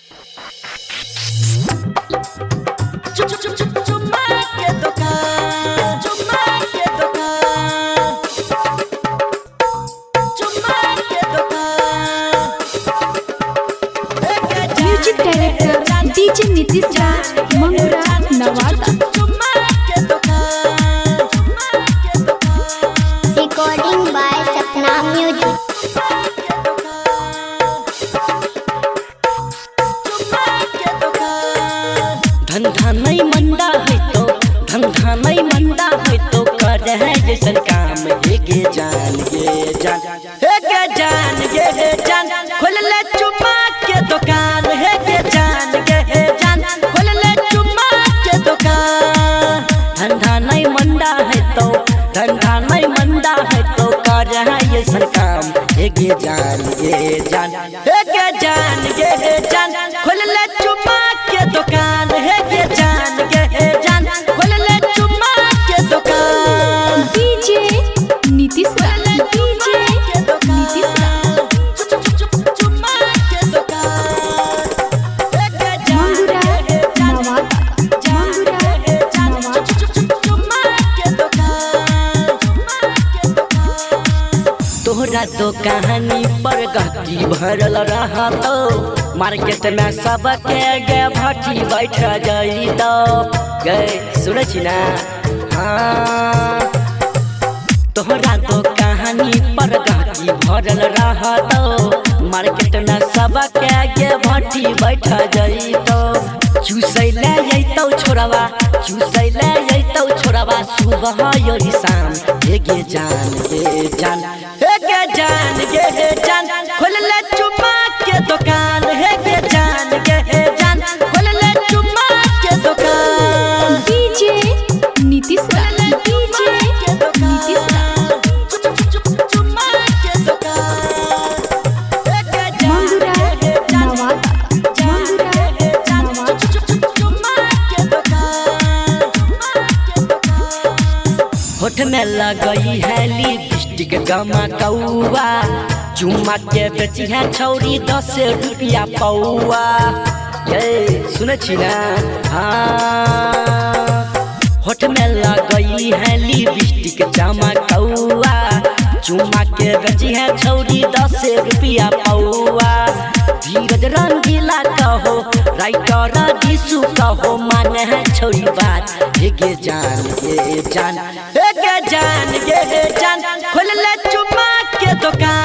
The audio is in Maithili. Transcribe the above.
Music director DJ Nitish Raj Mangura Nawada. Recording by Sapna music. धंधा नहीं मंदा है तो, धंधा नहीं मंदा है तो कर है जैसन काम। हे गे जान गे जान, हे गे जान गे जान, खोल ले चुमा के दुकान। हे गे जान गे जान, खोल ले चुमा के दुकान। धंधा नहीं मंदा है तो, धंधा नहीं मंदा है तो कर है जैसन काम। हे गे जान गे जान, हे गे जान गे जान, खोल ले चुमा के दुकान। हे गे जान गे जान, खोल ले चुमा के दुकान। डीजे नीतीश राज, डीजे नीतीश राज, मंगुरा नवादा, मंगुरा नवादा। तोहरा दुकानी पर गहकी भरल रहतो, मार्केट में सबके गे भट्टी बैठ जाई तो गे। सुनै छी ना? हाँ, तोहरा दुकानी पर गहकी भरल रहतो, मार्केट में सबके गे भट्टी बैठ जाई तो। चूसै ले अइतौ छोरवा, चूसै ले अइतौ छोरवा सुबह योरी शाम। हे गे जान गे जान, हे गे जान गे जान, खोल ले चुमा के दुकान। हे गे जान गे जान, खोल ले चुमा के दुकान। डीजे नीतीश राज, डीजे नीतीश राज, मंगुरा नवादा, मंगुरा नवादा। होठ में लगई है लिपस्टिक गमा कौआ, चुमा के बेची है छौरी 10 रुपया पौआ। ये सुनै छी ना? हाँ, होठ में लगई है लिपस्टिक जमा कौआ, चुमा के बेची है छौरी 10 रुपया पौआ। धीरज रंगीला कहो, राइटर दिशु कहो, माने है छौरी बात। हे गे जान गे जान, हे गे जान गे जान, खोल ले चुमा के दुकान।